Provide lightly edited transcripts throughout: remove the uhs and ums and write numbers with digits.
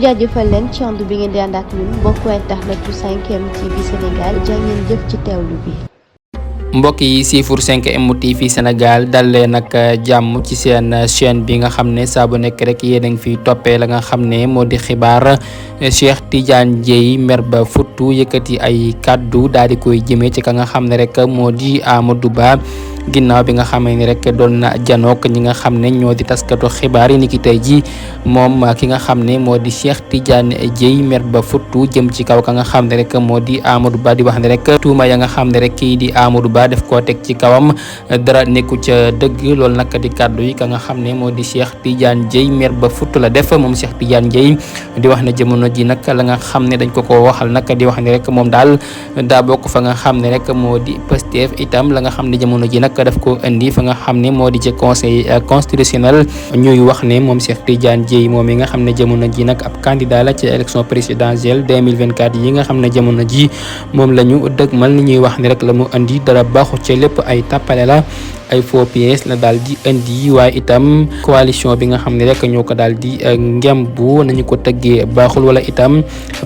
jaajëfal leen ci ànd bi ngeen di ànd ak ñun mbokku internet yu 5M TV Sénégal jaa ngeen jëf ci teewlu bi. mbokk yi siifur 5M TV Sénégal dal leen nag jàmm ci seen chaîne bi nga xam ne saa bu nekk rek yéen a ngi fiy toppee la nga xam ne moo di xibaar Cheikh Tidiane Dièye mer ba futtu yëkkati ay kàddu daal di koy jëmee ci ka nga xam ne rek moo di Amadou Ba. ginnaaw bi nga xamee ni rek doon na janook ñi nga xam ne ñoo di taskatu xibaar yi ni ki tey ji moom ki nga xam ne moo di Cheikh Tidiane Dièye mer ba futtu jëm ci kaw ka nga xam ne rek moo di Amadou Ba di wax ne rek tuuma ya nga xam ne rek kii di Amadou Ba def koo teg ci kawam dara nekku ca dëgg loolu nag di kàddu yi ka nga xam ne moo di Cheikh Tidiane Dièye mer ba futtu la def moom Cheikh Tidiane Dièye di wax ne jamono ji nag la nga xam ne dañ ko waxal nag di wax ne rek moom daal daa bokk fa nga xam ne rek moo di Pastef itam la nga xam ne jamono ji nag daf ko indi fa nga xam ne moo di ci conseil constitutionnel ñuy wax ne moom Cheikh Tidiane Dièye moom yi nga xam ne jamono ji nag ab candidat la ci élection présidentielle 2024 yi nga xam ne jamono ji moom la ñu dëgmal ni ñuy wax ne rek la mu indi dara baaxu ci lépp ay tàppale la ay faux pièces la daal di indi waaye itam coalition bi nga xam ne rek ñoo ko daal di ngembu nañu ko tëggee baaxul wala itam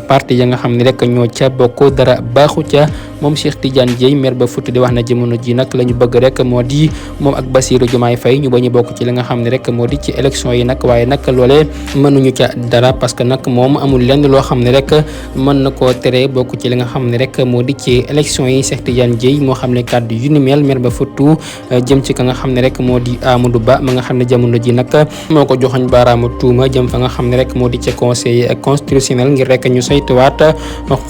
parti ya nga xam ne rek ñoo ca bokk dara baaxu ca moom Cheikh Tidiane Dièye mer ba futt di wax na jamono ji nag la ñu bëgg rek moo di moom ak Bassirou Diomaye Faye ñu bañ a bokk ci li nga xam ne rek moo di ci élection yi nag waaye nag loolee mënuñu ca dara parce que nag moom amul lenn loo xam ne rek mën na koo tere bokk ci li nga xam ne rek moo di ci élection yi Cheikh Tidiane Dièye moo xam ne kàddu yu ni mel mer ba futtu jëm ci ka nga xam ne rek moo di Amadou Ba ma nga xam ne jamono ji nag moo ko joxoñ baaraamu tuuma jëm fa nga xam ne rek moo di ci conseil constitutionnel ngir rek ñu saytuwaat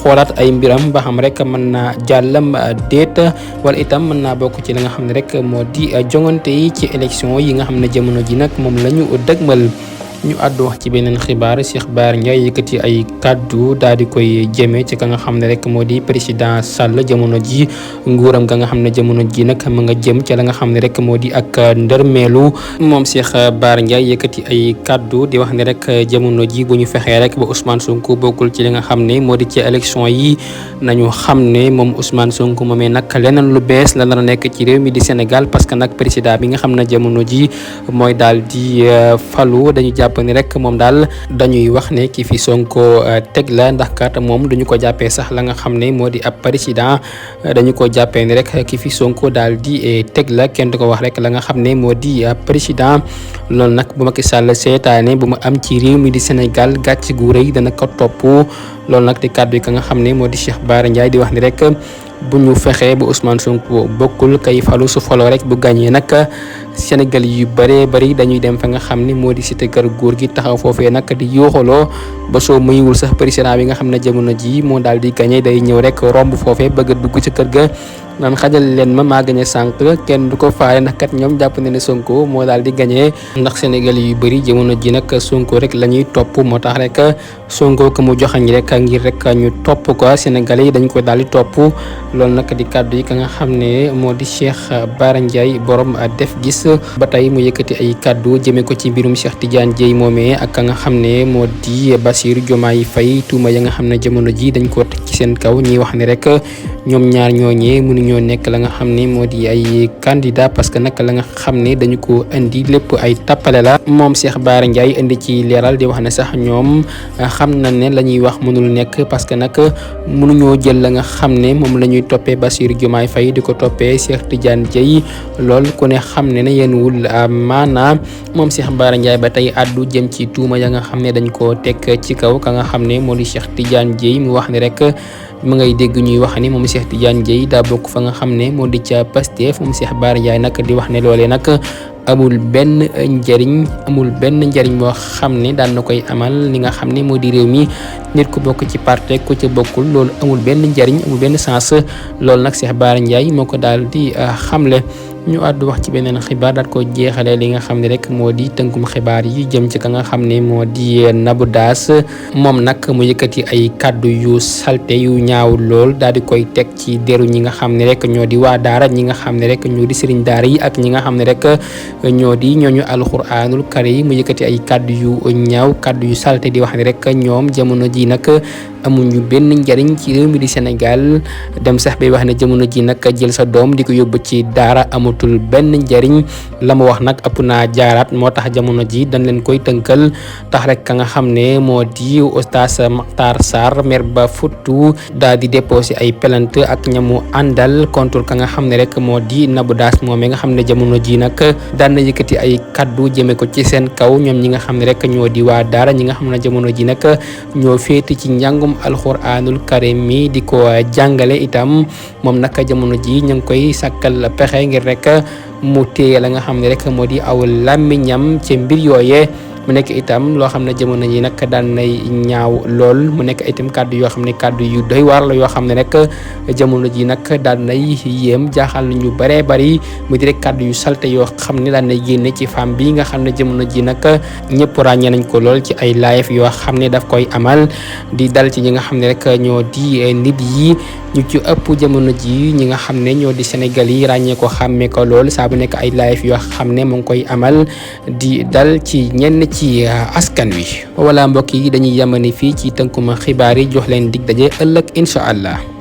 xoolaat ay mbiram ba xam rek mën naa jàllam déet wala itam mën naa bokk ci li nga xam ne rek moo di jongante yi ci élection yi nga xam ne jamono ji nag moom la ñu dëgmal. ñu àddu wax ci beneen xibaar Cheikh Bara Ndiaye yëkkati ay kàddu daal di koy jëmee ci ka nga xam ne rek moo di président Sall jamono ji nguuram ga nga xam ne jamono ji nag ma nga jëm ci la nga xam ne rek moo di ak ndërmeelu moom Cheikh Bara Ndiaye yëkkati ay kàddu di wax ne rek jamono ji bu ñu fexee rek ba Ousmane Sonko bokkul ci li nga xam ne moo di ci élection yi nañu xam ne moom Ousmane Sonko moomee nag leneen lu bees la nar a nekk ci réew mi di Sénégal parce que nag président bi nga xam ne jamono ji mooy daal di falu dañu jàpp ni rek moom daal dañuy wax ne ki fi Sonko teg la ndax kat moom duñu ko jàppee sax la nga xam ne moo di ab président dañu ko jàppee ni rek ki fi Sonko daal di teg la kenn du ko wax rek la nga xam ne moo di président loolu nag bu Macky Sall seetaane bu mu am ci réew mi di Sénégal gàcc gu rëy dana ko topp loolu nag di kàddu yi ka nga xam ne moo di Cheikh Bara Ndiaye di wax ni rek bu ñu fexee ba Ousmane Sonko bokkul kay falu su faloo rek bu gàñee nag Sénégal yu bëree bëri dañuy dem fa nga xam ne moo di cité kër góor gi taxaw foofee nag di yooxaloo ba soo muyul sax président bi nga xam ne jamono ji moo daal di gagné day ñëw rek romb foofee bëgg a dugg ci kër ga naan xajal leen ma maa gagné sànq kenn du ko faale ndax kat ñoom jàpp na ne Sonko moo daal di gagné ndax Sénégal yu bëri jamono ji nag Sonko rek la ñuy topp moo tax rek Sonko ko mu joxañ rek ngir rek ñu topp ko Sénégalais yi dañ koy daal di topp loolu nag di kàddu yi ka nga xam ne moo di Cheikh Bara Ndiaye borom def gis ba tey mu yëkkati ay kàddu jëmee ko ci mbirum Cheikh Tidiane Dièye moomee ak ka nga xam ne moo di Bassirou Diomaye Faye tuuma ya nga xam ne jamono ji dañ ko teg ci seen kaw ñuy wax ne rek ñoom ñaar ñooñee mënuñoo nekk la nga xam ne moo di ay candidat parce que nag la nga xam ne dañu ko indi lépp ay tappale la moom Cheikh Bara Ndiaye indi ci leeral di wax ne sax ñoom xam na ne la ñuy wax mënul nekk parce que nag mënuñoo jël la nga xam ne moom la ñuy toppee Bassirou Diomaye Faye di ko toppee Cheikh Tidiane Dièye lool ku ne xam ne yéen wul maanaam moom Cheikh Bara Ndiaye ba tey addu jëm ci tuuma ya nga xam ne dañ koo teg ci kaw ka nga xam ne moo di Cheikh Tidiane Dièye mu wax ne rek mu ngay dégg ñuy wax ni moom Cheikh Tidiane Dièye daa bokk fa nga xam ne moo di ca Pastef moom Cheikh Bara Ndiaye nag di wax ne loolee nag amul benn njariñ boo xam ne daan na koy amal li nga xam ne moo di réew mi nit ku bokk ci parti ku ca bokkul loolu amul benn njariñ amul benn sens loolu nag Cheikh Bara Ndiaye moo ko daal di xamle ñu àddu wax ci beneen xibaar daal ko jeexale li nga xam ne rek moo di tënkum xibaar yi jëm ci ka nga xam ne moo di Nabou Dash moom nag mu yëkkati ay kàddu yu salte yu ñaaw lool daal di koy teg ci deru ñi nga xam ne rek ñoo di waa daara ñi nga xam ne rek ñoo di sëriñ daara yi ak ñi nga xam ne rek ñoo di ñooñu alxuraanul karim mu yëkkati ay kàddu yu ñaaw kàddu yu salte di wax ne rek ñoom jamono ji nag amuñu benn njariñ ci réew mi di Sénégal dem sax bay wax ne jamono ji nag jël sa doom di ko yóbbu ci daara amul amatul benn njariñ la mu wax nag ëpp naa jaaraat moo tax jamono ji dañ leen koy tënkal tax rek ka nga xam ne moo di Oustaz Makhtar Sarr mer ba futtu daal di déposé ay plainte ak ñamu àndal contre ka nga xam ne rek moo di Nabou Dash moom nga xam ne jamono ji nag daan na yëkkati ay kaddu jëme ko ci seen kaw ñoom ñi nga xam ne rek ñoo di waa daara ñi nga xam ne jamono ji nag ñoo féete ci njàngum alxuraanul karim mi di ko jàngale itam moom nag jamono ji ñu ngi koy sàkkal pexe ngir rek mu téye la nga xam ne rek moo di aw làmmiñam ci mbir yooyee mu nekk itam loo xam ne jamono ji nag daan nay ñaaw lool mu nekk itam kàddu yoo xam ne kàddu yu doy waar la yoo xam ne rek jamono ji nag daan nay yéem jaaxal ñu bëree bëri mu di rek kàddu yu salte yoo xam ne daan nay génne ci femme bi nga xam ne jamono ji nag ñëpp ràññee nañ ko lool ci ay live yoo xam ne daf koy amal di dal ci ñi nga xam ne rek ñoo di nit yi ñu ci ëpp jamono ji ñi nga xam ne ñoo di Sénégal yi ràññee ko xàmmee ko lool saa bu nekk ay live yoo xam ne mu ngi koy amal di dal ci ñenn ci askan wi wala mbokk yi dañuy yamani fii ci tënkuma xibaar yi jox leen dig daje ëllëg incha allah